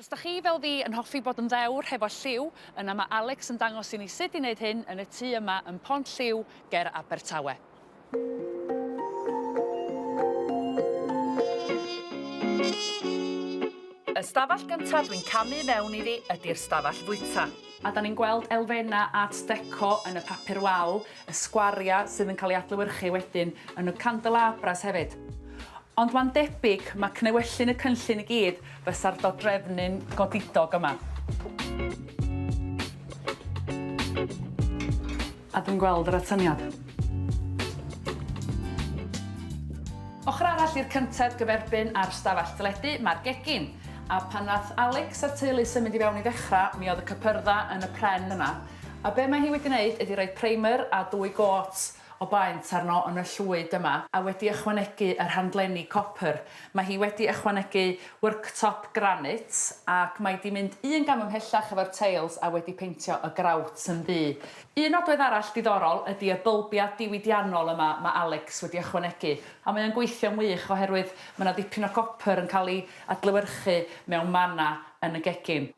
Os da chi, fel fi, yn hoffi bod yn ddewr hefo lliw, yna mae Alex yn dangos i ni sut i wneud hyn yn y tŷ yma yn Pont Lliw ger Abertawe. Y stafell gynta dwi'n camu mewn iddi ydi'r stafell fwyta. A 'dan ni'n gweld elfennau art deco yn y papur wal, y sgwaria sydd yn cael ei adlewyrchu wedyn yn y candelabras hefyd. Ond mae'n debyg ma' cnewyllyn y cynllun i gyd fysa'r dodrefnyn godidog yma. A dwi'n gweld yr atyniad. Ochr arall i'r cyntedd gyferbyn â'r stafell deledu mae'r gegin. A pan nath Alex a'r teulu symud i fewn i ddechrau mi oedd y cypyrdda yn y pren yma. A be mae hi wedi wneud ydi rhoi primer a dwy gôt o baent arno yn y llwyd yma a wedi ychwanegu yr handlenni copr. Mae hi wedi ychwanegu worktop granite ac mae 'di mynd un gam ymhellach efo'r teils a wedi peintio y grout yn ddu. Un nodwedd arall diddorol ydi y bylbia diwydiannol yma ma' Alex wedi ychwanegu a mae o'n gweithio'n wych oherwydd ma' 'na ddipyn o gopr yn cael ei adlewyrchu mewn manna yn y gegin.